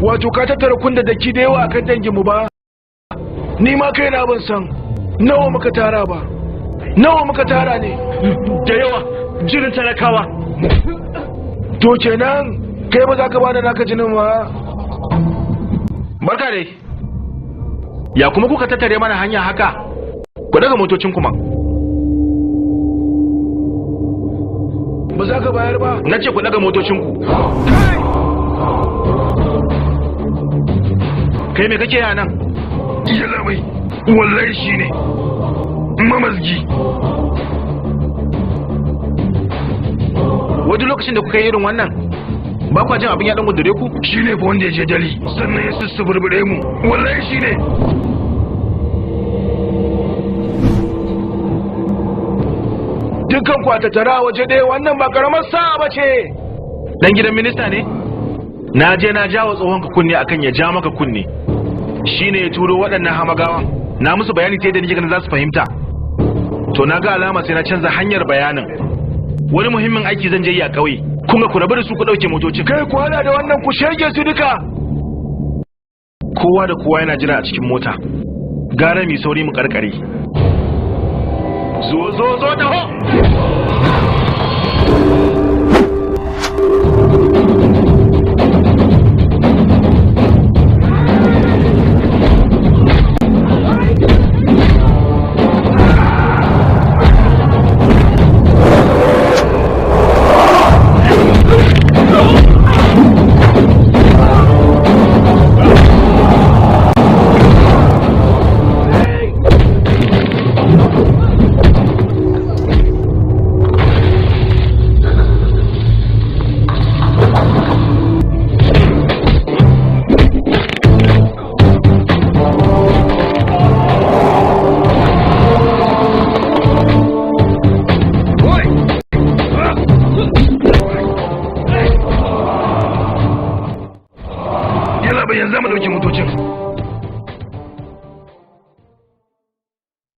Wato ka tattara kunda da ki da yawa akan danginmu ba? Ni ma kaina ban san nawa muka tara ba. Nawa muka tara ne? Da yawa, jinin talakawa. To kenan kai ba za ka bada naka jinin ba. Barka dai. Ya kuma kuka tattare mana hanya haka? Ku daga motocin kuma. Ba za ka bayar ba. Na ce ku daga motocin ku. Kai me kake a nan? Yalla mai, wallahi shine mamazgi. Wani lokacin da kuka yi irin wannan, ba kwa jin abin ya dan gundure ku? Shine fa wanda ya je dali, sannan ya sussuburbure mu. Wallahi shine. Dukkan ku a tattara waje ɗaya, wannan ba karamar sa'a ba ce. Dan gidan minista ne? Na je na jawo tsohon ka kunne akan ya ja maka kunne. Shine ya turo waɗannan hamagawan. Na musu bayani ta yadda nake ganin za su fahimta. To na ga alama sai na canza hanyar bayanin. Wani muhimmin aiki zan je yi a ƙauye. Kun ga ku rabu da su ku ɗauke motocin. Kai ku hada da wannan ku shege su duka. Kowa da kowa yana jira a cikin mota. Gara mi sauri mu karkare. Zo zo zo taho. Yalla bai, yanzu mu dauke motocin.